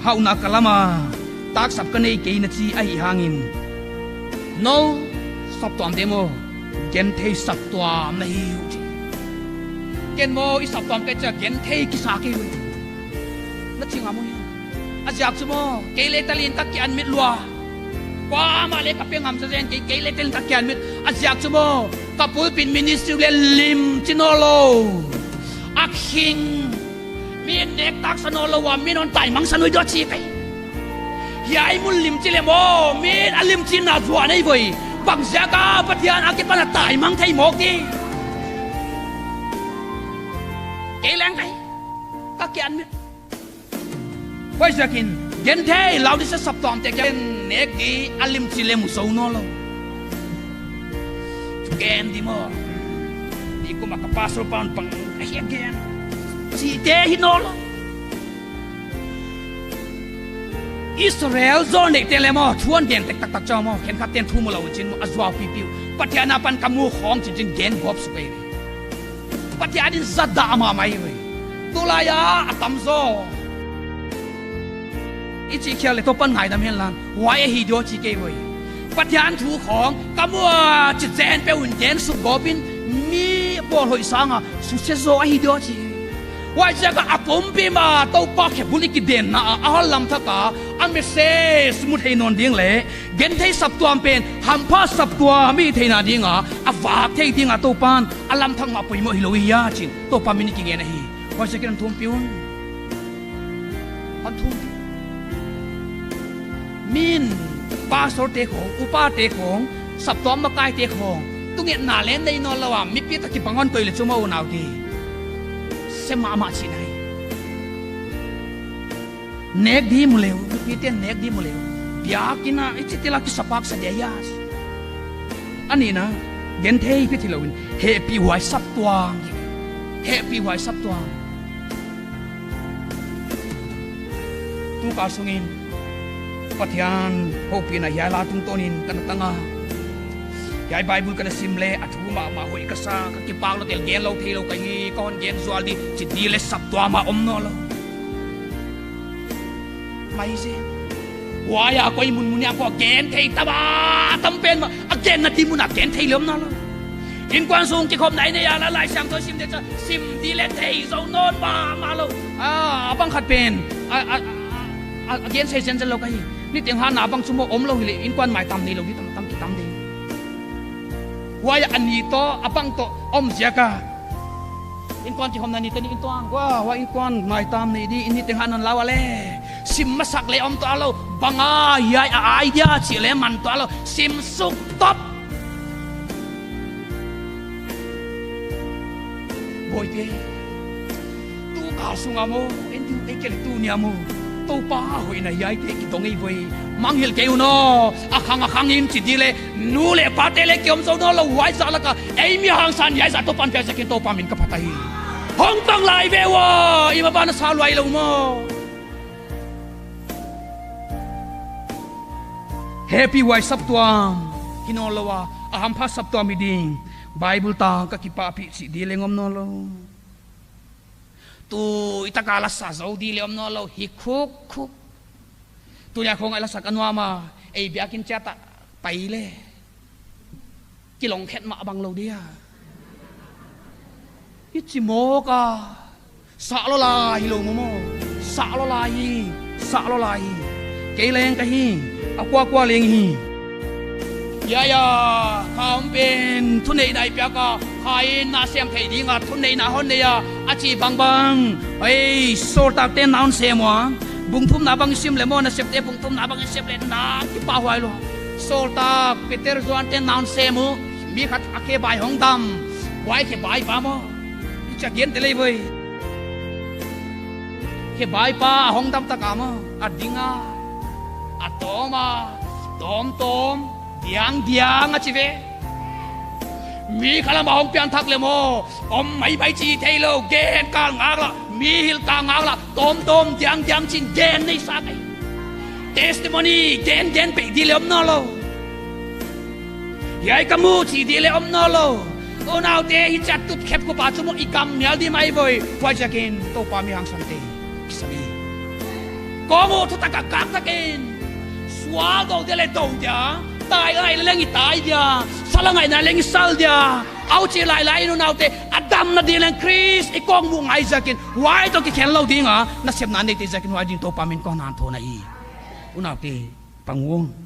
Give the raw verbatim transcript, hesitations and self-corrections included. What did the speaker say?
Hauhna ka lam a, taksap ka nei kei na chi ahihhangin, nou saptuamte maw, genthei saptuam na hi uh chi. Ken maw, i saptuam ka chih a genthei kisa kei uh. Na chi ngam uh hia? A ziak chu maw, kei leh talin ka kianmit lua. Kuamah leh ka pe ngam zazen kei, kei leh talin ka kianmit. A ziak chu maw, ka pulpit ministry leh lim chi nawnlou. A khing. Mi'n nek taksa nawnlou a, mi'n hon taimang sa nuai diam chi kei. Hiai mun lim chi leh maw, mi'n a lim chin na zuan ei voi. Bang ziak a Pathian a kipan a taimang thei mawk di. Kei leng kei. Ka kianmit. Huaiziakin, genthei Laodicea saptuamte kiang nek di a lim chi leh mu zou nawnlou. Gen di maw. Nikum a ka pastor pa'n bang ahia gen. Chihte hi nawnlou. Israel zaw neite leh maw, thu hon gen tektak tak chiang maw, khenkhat ten thu mu lou chin maw, a zuau pipi uh. Pathian apan ka mu khong chin chin gen gawp suk ei. Pathian in zat dah mahmah ei voi. Tulai a a tam zaw. I chih khial leh Toupa'n ngaidam hen lan. Huai ahi diam chi kei voi. Pathian thu khong, ka mu a chi zen peuh in gen suk gawp in mi pawl hoih sang a, susia zaw ahi diam chi. Huaiziak a pumpi mah Toupa khe bul i kidenna a, a hon lam thak a, a message mu thei nawn ding leh, genthei saptuam pen, hampha saptuam i theihna ding a, a vak thei ding a Toupa'n, a lam thak mah poimoh hilou hia chin, Toupa min i kigen ahi. Huaiziakin hon thumpi un. Hon thumpi. Mi'n, pastor te khong, upa te khong, saptuam makai te khong, tungetna leng nei nawnlou a, mipi toh kibang hon koih leh chu maw unau di. Se mahmah chihna hi. Nek di mu leh uh, mipi ten nek di mu leh uh. Biakin a, i chi tila kisa pak sa dia hia. A nihna, genthei peuh hilou in, hehpihhuai saptuam. Hehpihhuai saptuam. Tu kal sungin, Pathian houpihna hiai la tungtawnin ka na tang a. Hiai Bible ka na sim leh, a thu mahmah hoih ka sa, ka kipak lou tel gen lou theilou ka hi, ka hon gen zual di, chi di leh saptuam a om nawnlou. Mai zen. Huai a koi munmun a koi gen thei tam a, tam pen mah, a genna di mun a gen thei leh om nawnlou. Inkuan sung kikhopna i nei a leh Laisiangthou sim di chih, sim di leh thei zou nawn mahmah lou. A, a bang khat pen, a, a, a, a, a gen sei zenzen lou ka hi. Niteng hatna bang chu maw omlou hileh, inkuan maitam neilou di tamtam kitam di. Huai a ni toh, a bang toh, om ziak a. Inkuan kikhopna ni teni inkuan, huai, huai inkuan maitam nei di, niteng hatna lau a leh. Sim masak leh om tuanlou, bang a hiai a idea chih leh man tuanlou, sim suk top. Bawite, tu kal sung a maw, en diu ei kei leh tuni a maw, Toupa hoihna hiaite kidong ei voi. Mangngilh kei un aw, a khang a khang in chi di leh, nu leh pate leh ki om zou nawnlou huai zah lak a, ei mi hangsan hiai zah Toupa'n piak ziakin Toupa min ka phat ahi. Hong tang lai ve ua, i ma ban a sa luai lou maw. Hehpihhuai saptuam hi nawnlou a, a hampha saptuam hi ding. Bible tang ka kipahpih chih di leng om nawnlou. Tu i taka la sa zou di leh om nawnlou, hi khukkhuk. Tuni a khong a la sa ka nuam a, ei biakin chiat a pai leh. Kilawng khet mah bang lou dia. I chi mawk a. Sa lou lai hilou maw maw. Sa lou lai hi. Sa lou lai hi. Kei leng ka hi. A kuakua leng hi. Ya, ya. Kha om pen thuneihna i piak a. Kha in na sem thei ding a thuneihna hon nei a. A chi bangbang. Ei, sawltakte na hon sem ua. Bung thumna bang i sim leh maw, Nasepte bung thumna bang i sim leh na kipahhuai lou. Sawltak, Peter, Johan te na hon sem uh. Mi khat a khe bai hong dam. Huai khe bai pa maw. I chih gen te lei voi. Khe bai pa a hong dam tak a maw. A ding a. A tawm a. Tawm tawm. Diang diang a chi ve. Mi khalam a hong pian thak leh maw. Om maimai chi theilou. Gen kal ngak la. Mi hil kal ngak la. Tawm tawm diang diang chin gen nei sa kei. Testimony gen gen pei di leh om nawnlou. Hiai ka mu chi di leh om nawnlou. Unaute, hichia tut khep kupa chu maw i gam mial di mai voi. Huaiziakin Toupa mi hangsante. Kisami. Kong uh thutak a kak tak in, sual dou dia leh dou dia, tai ngai leh leng i tai dia, sal a ngaihna leng i sal dia, huchi lailai in unaute, a damna ding leng Khrist i kong muh ngai ziakin, huai toh kikhen lou ding a, nasepna neite ziakin huai ding Toupa min kong hanthawn ahi. Unaute, pang un.